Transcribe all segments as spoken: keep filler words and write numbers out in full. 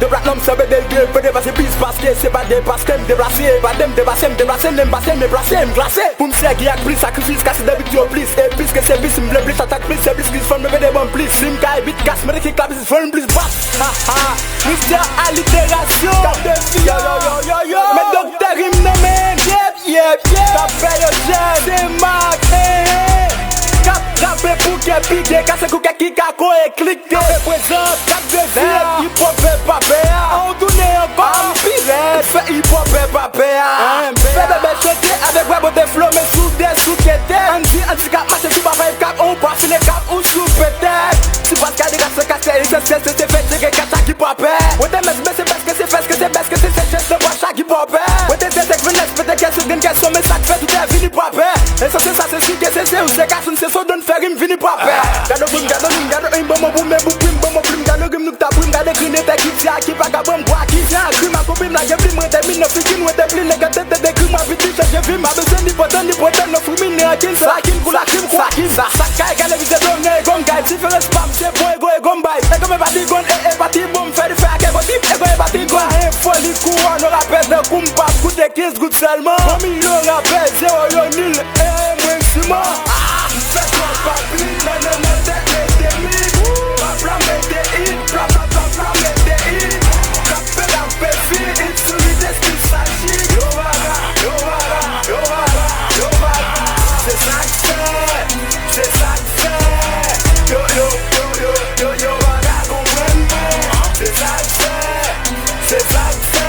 Plat nonm san pede l dwe pede pase plis, paske se pa de paske m deplase, pa de m depase, m deplase, de m pase, m deplase, m klase. Pou m sègi ak plis sakrifis, kase de bit yo plis, e plis ke se plis, m vle plis atak plis, se plis ki fò m pede ban m plis. Si m kay bit kas, mete ki klapis, fò m plis bat. Ha, ha. Mister Aliterasyon. Kap de fi yo, yo, yo, yo, yo. Met doktè rim nan men. Yep, yep, yep. Kap fè yo jèn. Se Mak, eh, eh. Kap rape pou kè pike, kase kou kè ki ka ko e klik. K P prezant, kat de fi, hip hop e pa pè a. An tounen ankò, pi rèd. Fè hip hop e pa pè a. Fè bèbè chante avèk vwa bote flo, men sou de sou kete. Ann di, ann di kap mache sou pa fè kap, on pa file kap ou sou petèt. Si pas ka de kase kase, esansyèl se se fè tcheke kata ki pa pè. Wote mès bese bès ke se fès ke se bès ke se se chèch nan bwa chak hip hop. Wote se se grenès pete kè se grenn kè son, men sa k fè tout e vini pa pè. Esansyèl sa se si ke se se ou se kasoun se so donn fè rim vini pa pè. Gade rim, gade rim, gade rim, bon mon pou men pou prim, bon mon plim, gade rim nou k ta prim, gade grenn etè ki di a ki vagabon bwa ki vyen a krim a konplim lage plim, mwen tèmine nan figi nou, te pli nèg tèt de krim a vit li chanje vi m, a bezwen ni pòtan ni pòtan nan frimine a kin sa kin kou la krim kwa kin sa sa kay gade vize dom nan ego m kay diferans pa m se bon ego ego m bay ego men pa ti gon e e pa ti bon m fè di fè ak ego tip ego e pa ti gon e foli kou an nou rapè nan kou m pa koute kenz goud sèlman yon milyon rapè zewo yo nil e mwen siman. M fè twòp papi nan nan nan tèt mete mi pap la mete it pap pap pap la mete it kap fè kap fè fi it sou it espri sa chik yo vaga yo vaga yo vaga yo vaga se sa k fè se sa k fè yo yo yo yo yo yo vaga konprann mwen se sa k fè se sa k fè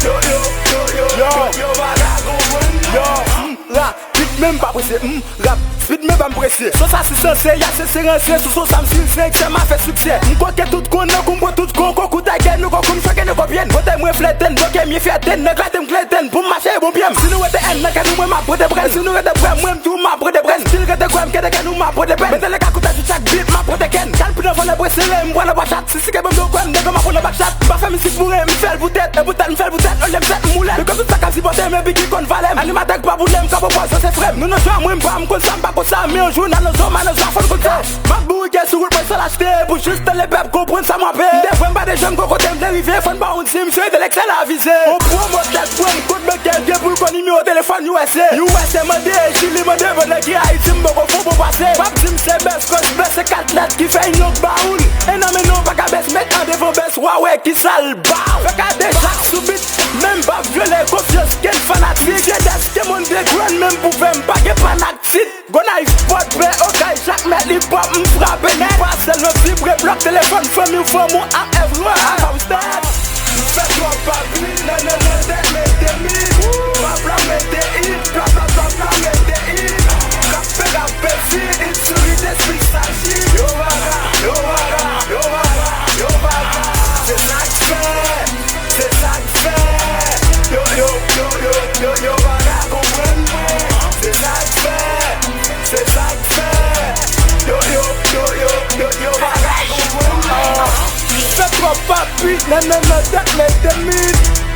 yo yo yo yo yo yo vaga konprann mwen. Rapid men m pa prese, m rap speed men pa m prese. So sa si sanse, y a se se ranse, sou so sa m si se eksè m a fè siksè. M koke tout kon nan kou m pran tout kon, kokou tagè nou kokou m choke nou kopye n. Bote mwen flete n, doke m ye fyète n, nan klate m klete n, pou m mache e bon pye m. Si nou rete èn nan kè nou mwen m ap pote prè n, si nou rete prè mwen m tou m ap pote prè n. Si l rete kwè m kete kè nou m ap pote pè n. Mete le ka koute chak bit m ap pote kè n. Kal pran vòlè bwè sere m pran nan pwa chat. Si si ke ban m do kwè m, nèg m ap nan bak chat. M pa fè mizik boure, m fè l pou tèt. E pou tèt, m fè l pou tèt, olye m tèt, m woule. Li konn tout sa k ap sipòte m, epi ki konn valè m. Animatè k pa boule m, ka pwopozan se frè m. Nou nan jwa, mwen m pa, m konn sa, m pa konn sa. Men yon jou, n al nan zò, m al nan zò, fò n konn sa. M ap bourike sou wout mwen san l achte, pou jis tan lepèp konprann sa m rape. M te vre, m pa te janm gon kote m te rive, fò n ba yon di m, se entèlektyèl avize. On pwomotè k pran m kont bankè, gen pou l konn nimewo telefòn U S A. U S A mande, Chili mande, pandan ki Ayiti m poko fon bon pase. M ap di m se bès, kòs bès se kat lèt ki fè yon nonm ba ou l. E nan men non pa ka bès, met an devan bès, w a wè ki sa l ba w. Fè ka de jak sou bit, men m p ap vyole konfyans kenn fanatik. Se dèske moun de grenn, men m pou fè m pa gen panak tit. Go knife pòt pè, okay, chak mèt li pòp, m frape nèt. Pa sèlman vibre blòk telefòn, fanmi w, fanm ou ap everywhere. How is that? M fè twòp papi, nan nan nan tèt mete mi. Pap la mete it, plap plap plap la mete it. K ap fè k ap fè fi, it sou it, espri sa chik. Yo vaga, yo vaga, yo vaga, yo vaga. Se sa k fè, se sa k fè. Yo, yo, yo, yo, yo, yo vaga konprann mwen. Se sa k fè, se sa k fè. Yo, yo, yo, yo, yo, yo vaga konprann mwen. Fè twòp papi, nan nan nan tèt mete mi.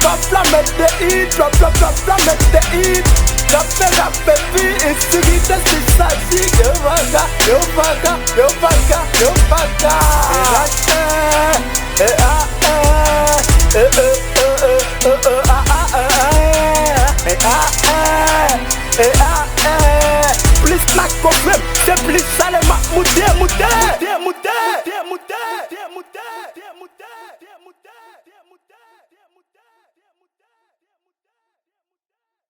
Pap la mete it, plap plap plap la mete it. K ap fè k ap fè fi, ensekirite se sa si. Yo vaga, yo vaga, yo vaga, yo vaga. E a, e, e, e, e, e, e, e, a, a, e, e, e, a, e, e, a, e. Plis n a konfle m, se plis chale m ap moute, moute, moute, moute, moute.